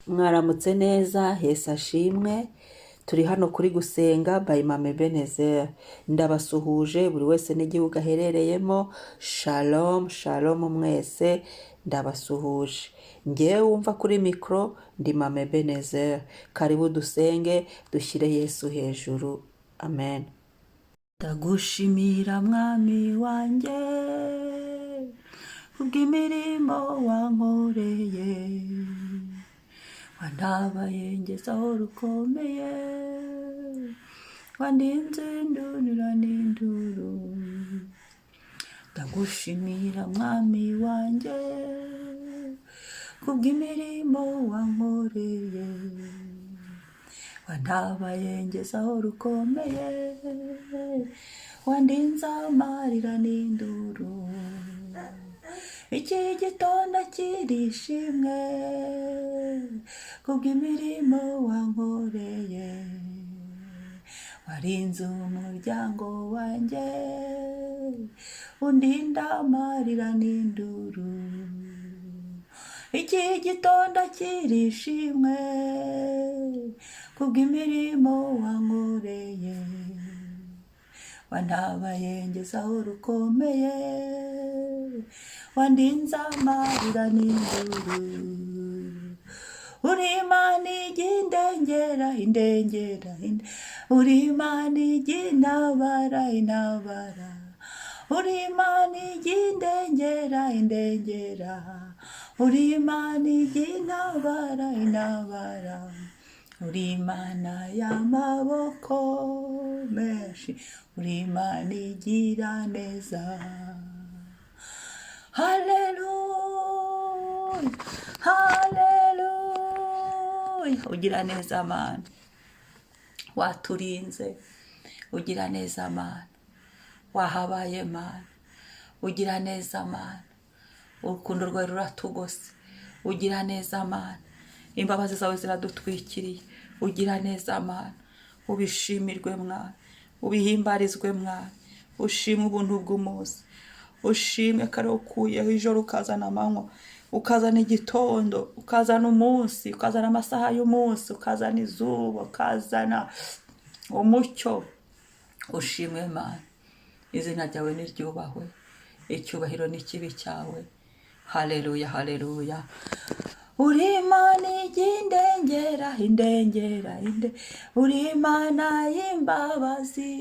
Mwaramutse neza, Yesu ashimwe. Turi hano kuri Gusenga by Mama Ebenezer. Ndabasuhuje buri wese n'igihugu aherereyemo. Shalom, shalom mwese, ndabasuhuje. Ngewe wumva kuri mikoro ndi Mama Ebenezer. Karibu dusenge, dushyire Yesu hejuru. Amen. Ndagushimira Mwami wanjye kubw'imirimo wankoreye, wantabaye ngeze aho rukomeye, wandinze indunduro n'induru. Ndagushimira Mwami wanjye kubw'imirimo wankoreye, wantabaye ngeze aho rukomeye, wandinze amarira n'induru. Iki gitondo kirishimwe kubw'imirimo wankoreye, warinze umuryango wanjye, undinda amarira n'induru. Iki gitondo kirishimwe kubw'imirimo wankoreye, wantabaye ngeze aho rukomeye, wandinze amarira n'induru. Uri Imana ijya indengera, indengera, uri Imana ijya intabara, intabara. Uri Imana ijya indengera, indengera. Uri Imana ijya intabara, intabara. Uri Imana y'amaboko menshi, uri Imana igira neza. Haleluya, haleluya. Ugira neza Mana, waturinze. Ugira neza Mana, wahabaye Mana. Ugira neza Mana, urukundo rwawe ruratugose. Ugira neza Mana, imbabazi zawe ziradutwikiriye. Ugira neza Mana, ubishimirwe Mwana, ubihimbarizwe Mwana. Ushimwe ubuntu bw'umunsi, ushimwe kare ukuyeho ijoro ukazana amanywa, ukazana igitondo, ukazana umunsi, ukazana amasaha y'umunsi, ukazana izuba, ukazana umucyo. Ushimwe Mana, izina ryawe niryubahwe, icyubahiro n'ikibi cyawe. Haleluya, haleluya. Uri Imana ijya indengera, indengera, inde. Uri Imana y'imbabazi,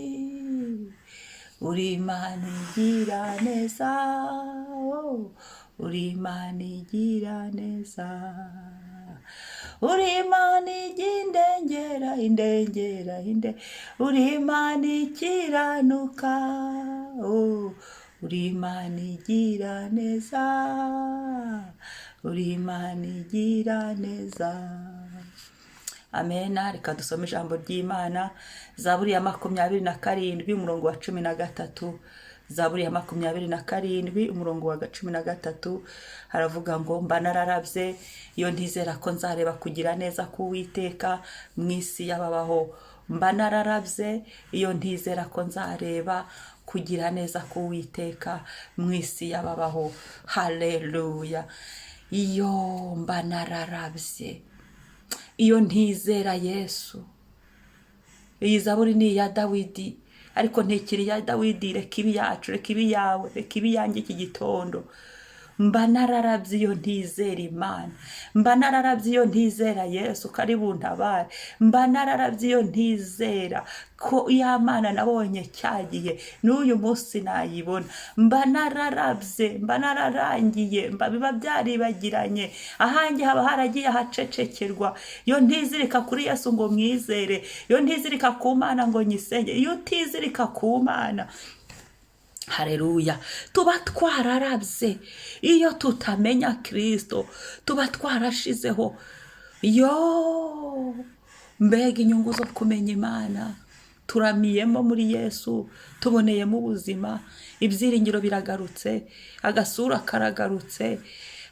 uri Imana igira neza, oh, uri Imana igira neza. Uri Imana ijya indengera, indengera, inde. Uri Imana ikiranuka, oh, uri Imana igira neza, uri Imana igira neza. Amena. Reka dusome ijambo ry'Imana, Zaburi ya 27, umurongo wa 13. Zaburi ya 27, umurongo wa 13, haravuga ngo: "Mba nararabye iyo ntizera ko nzareba kugira neza k'Uwiteka mu isi y'ababaho." Mba nararabye iyo ntizera ko nzareba kugira neza k'Uwiteka mu isi y'ababaho. Haleluya. Iyo mba nararabye iyo ntizera Yesu. Iyi zaburi ni iya Dawidi, ariko ntikiri iya Dawidi. Reka ibi yacu, reka ibi yawe, reka ibi yanjye iki gitondo. Mba nararabye iyo ntizera Imana, mba nararabye iyo ntizera Yesu ko ari buntabare, mba nararabye iyo ntizera ko ya Mana nabonye cyagiye n'uyu munsi nayibona. Mba nararabye, mba nararangiye, mba biba byaribagiranye, ahanjye haba haragiye ahacecekerwa iyo ntizirika kuri Yesu ngo mwizere, iyo ntizirika ku Mana ngo nyisenge. Iyo utizirika ku Mana, hareruya, tuba twararabye. Iyo tutamenya Kirisito tuba twarashizeho. Yo, mbega inyungu zo kumenya Imana! Turamiyemo muri Yesu, tuboneyemo ubuzima, ibyiringiro biragarutse, agasura karagarutse.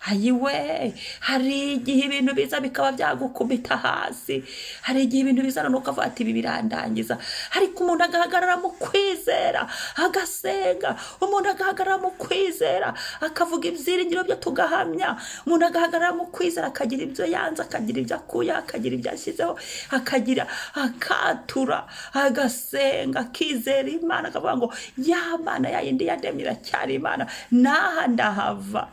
Ayiwe, hari igihe ibintu biza bikaba byagukubita hasi, hari igihe ibintu biza noneho ukavuga ati ibi birandangiza, ariko umuntu agahagarara mu kwizera, agasenga, umuntu agahagarara mu kwizera, akavuga ibyiringiro bye tugahamya, umuntu agahagarara mu kwizera, akagira ibyo yanze, akagira ibyo akuye, akagira ibyo ashyizeho, akagira akatura, agasenga, akizera Imana, akavuga ngo ya Mana ya yindi yandemye iracyari Imana, n'aha ndahava.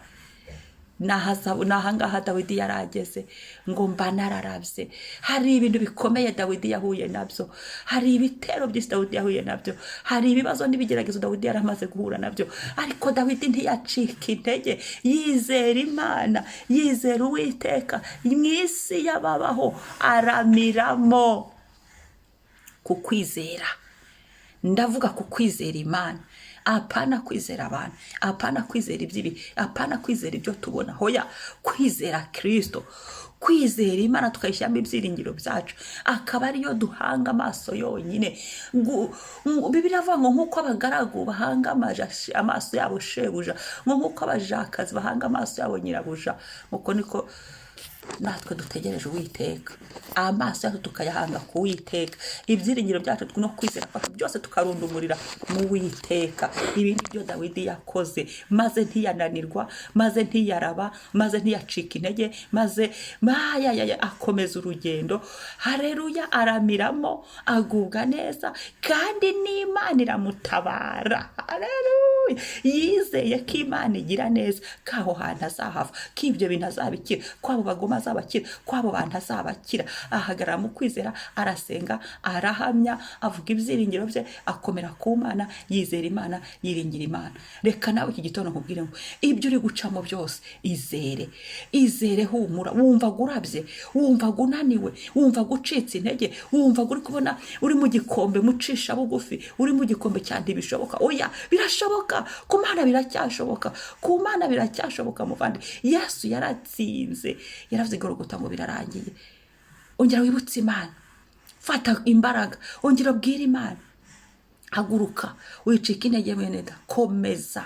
N'aha ngaha Dawidi yarageze ngo mba nararabye. Hari ibintu bikomeye Dawidi yahuye nabyo, hari ibitero byinshi Dawidi yahuye nabyo, hari ibibazo n'ibigeragezo Dawidi yari amaze guhura nabyo, ariko Dawidi ntiyacika intege, yizera Imana, yizera Uwiteka, mu isi y'ababaho aramiramo. Ku kwizera, ndavuga ku kwizera Imana, apana kwizera abantu, apana kwizera iby'ibi, apana kwizera ibyo tubona, hoya, kwizera Kirisito, kwizera Imana tukayishyiramo ibyiringiro byacu, akaba ariyo duhanga amaso yonyine. Bibiliya iravuga ngo nk'uko abagaragu bahanga amaso yabo shebuja, ngo nk'uko abajakazi bahanga amaso yabo nyirabuja, uko niko natwe dutegereje Uwiteka, amaso yacu tukayahanga ku Uwiteka, ibyiringiro byacu no kwizera kwacu byose tukarundumurira mu Uwiteka. Ibi ni byo Dawidi yakoze, maze ntiyananirwa, maze ntiyaraba, maze ntiyacika intege, maze mayayaya akomeza urugendo. Hareruya, aramiramo, agubwa neza, kandi n'Imana iramutabara. Hareruya, yizeye ko Imana igira neza, ko aho hantu azahava, ko ibyo bintu azabikira, ko abo bagoma azabakira, ko abo bantu azabakira. Ahagarara mu kwizera, arasenga, arahamya, avuga ibyiringiro bye, akomera ku Mana, yizera Imana, yiringira Imana. Reka nawe iki gitondo nkubwire ngo ibyo uri gucamo byose izere, izere, humura. Wumva urabye, wumva unaniwe, wumva ucitse intege, wumva uri kubona uri mu gikombe mucisha bugufi, uri mu gikombe cya ntibishoboka. Oya, birashoboka, ku Mana biracyashoboka, ku Mana biracyashoboka. Muvandi, Yesu yaratsinze, yaravuze igorogota ngo birarangiye. Ongera wibutse Imana, fata imbaraga, ongera ubwire Imana, haguruka, wicika intege mwene da, komeza,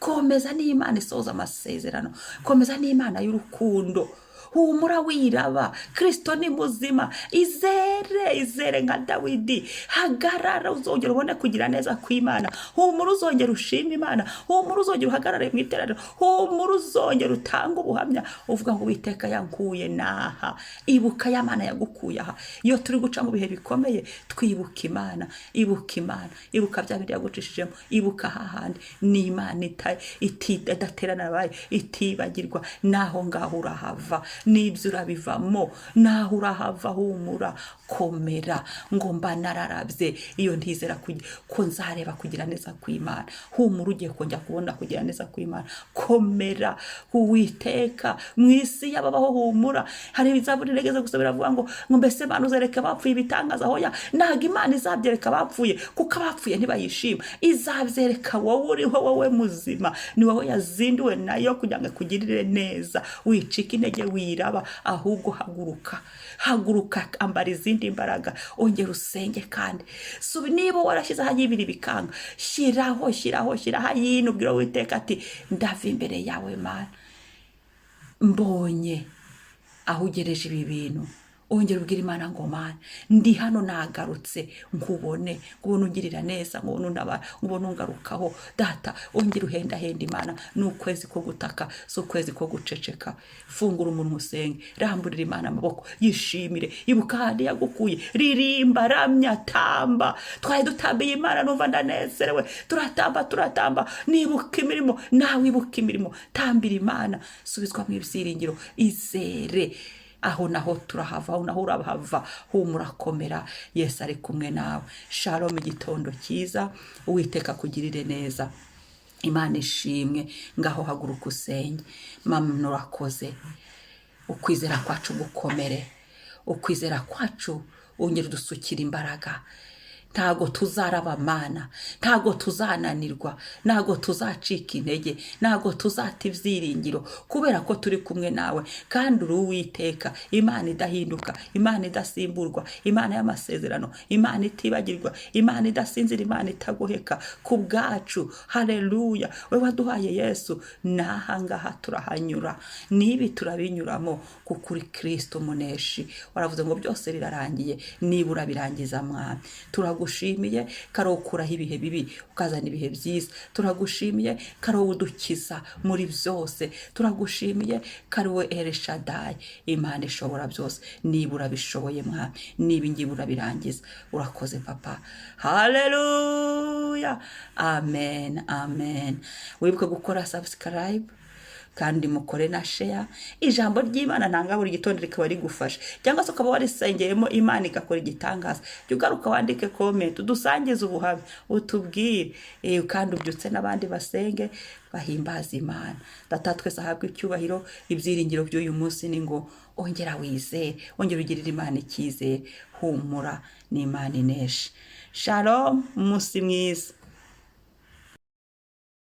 komeza, ni Imana isohoza amasezerano, komeza, ni Imana y'urukundo. Humura, wiraba, Kirisito ni muzima. Izere, izere nka Dawidi, hagarara, uzongera ubone kugira neza kw'Imana. Humura, uzongera ushime Imana. Humura, uzongera uhagarare mu iteraniro. Humura, uzongera utange ubuhamya uvuga ngo Uwiteka yankuye n'aha. Ibuka ya Mana yagukuye aha. Iyo turi guca mu bihe bikomeye, twibuka Imana, ibuka Imana, ibuka bya bindi yagucishijemo, ibuka hahandi. Ni Imana idaterana abayo, itibagirwa. Naho ngaho urahava, n'ibyo urabivamo, naho urahava. Humura, komera. Ngo mba nararabye iyo ntizera ko nzareba kugira neza kw'Imana. Humura, ugiye kongera kubona kugira neza kw'Imana. Komera, Uwiteka mu isi y'ababaho, humura. Hari izaburi regeze gusa biravuga ngo mbese Imana uzereka abapfuye ibitangaza? Hoya, ntabwo Imana izabyereka abapfuye, kuko abapfuye ntibayishima. Izabyereka wowe uriho, wowe muzima, ni wowe yazinduwe nayo kugira ngo ikugirire neza. Wicika intege, wiraba, ahubwo haguruka, haguruka, ambara izindi mbaraga, ongera usenge. Kandi subi niba warashyizeho ay'ibiri bikanga, shyiraho, shyiraho, shyiraho ay'ino, ubwira Uwiteka ati ndava imbere yawe Mana, mbonye aho ugereje ibi bintu. Ongera ubwira Imana ngo Mana, ndi hano, nagarutse, nkubone, nkubone ungirira neza, nkubone untabara, nkubone ungarukaho Data. Ongera uhendahenda Imana. Ni ukwezi ko gutaka, si ukwezi ko guceceka. Fungura umunwa usenge, ramburira Imana amaboko, yishimire, ibuka ahandi yagukuye, ririmba, ramya, tamba. Twari dutambiye Imana, numva ndanezerewe, turatamba, turatamba, nibuka imirimo. Nawe ibuka imirimo, tambira Imana, subizwa mu ibyiringiro, izere. Aho naho turahava, aho naho urahava. Humura, komera, Yesu ari kumwe nawe. Shalom, igitondo cyiza, Uwiteka akugirire neza. Imana ishimwe. Ngaho haguruka usenge. Mama, nurakoze. Ukwizera kwacu gukomere, ukwizera kwacu wongera udusukira imbaraga. Ntago tuzaraba Mana, ntago tuzananirwa, ntago tuzacika intege, ntago tuzata ibyiringiro, kubera ko turi kumwe nawe kandi uri Uwiteka, Imana idahinduka, Imana idasimburwa, Imana y'amasezerano, Imana itibagirwa, Imana idasinzira, Imana itagoheka ku bwacu. Haleluya! We waduhaye Yesu, n'aha ngaha turahanyura, n'ibi turabinyuramo, kuko uri Kirisito umuneshi. Waravuze ngo byose birarangiye, niba urabirangiza Mwami, turagushimiye karokuraho ibihe bibi ukazana ibihe byiza. Turagushimiye karo udukiza muri byose. Turagushimiye kariwe Elshadai, Imana ishobora byose. Niba urabishoboye Mwami, niba ingibi urabirangiza. Urakoze Papa. Haleluya, amen, amen. Wibuke gukora subscribe kandi mukore na share. Ijambo ry'Imana ntanga buri gitondo rikaba rigufasha, cyangwa se ukaba warisengeyemo Imana igakora igitangaza, jya ugaruka wandike comment, udusangize ubuhamya, utubwire, kandi ubyutse n'abandi basenge bahimbaza Imana. Data twese ahabwe icyubahiro. Ibyiringiro by'uyu munsi ni ngo ongera wizere, ongera ugirire Imana icyizere. Humura, ni Imana inesha. Shalom, umunsi mwiza.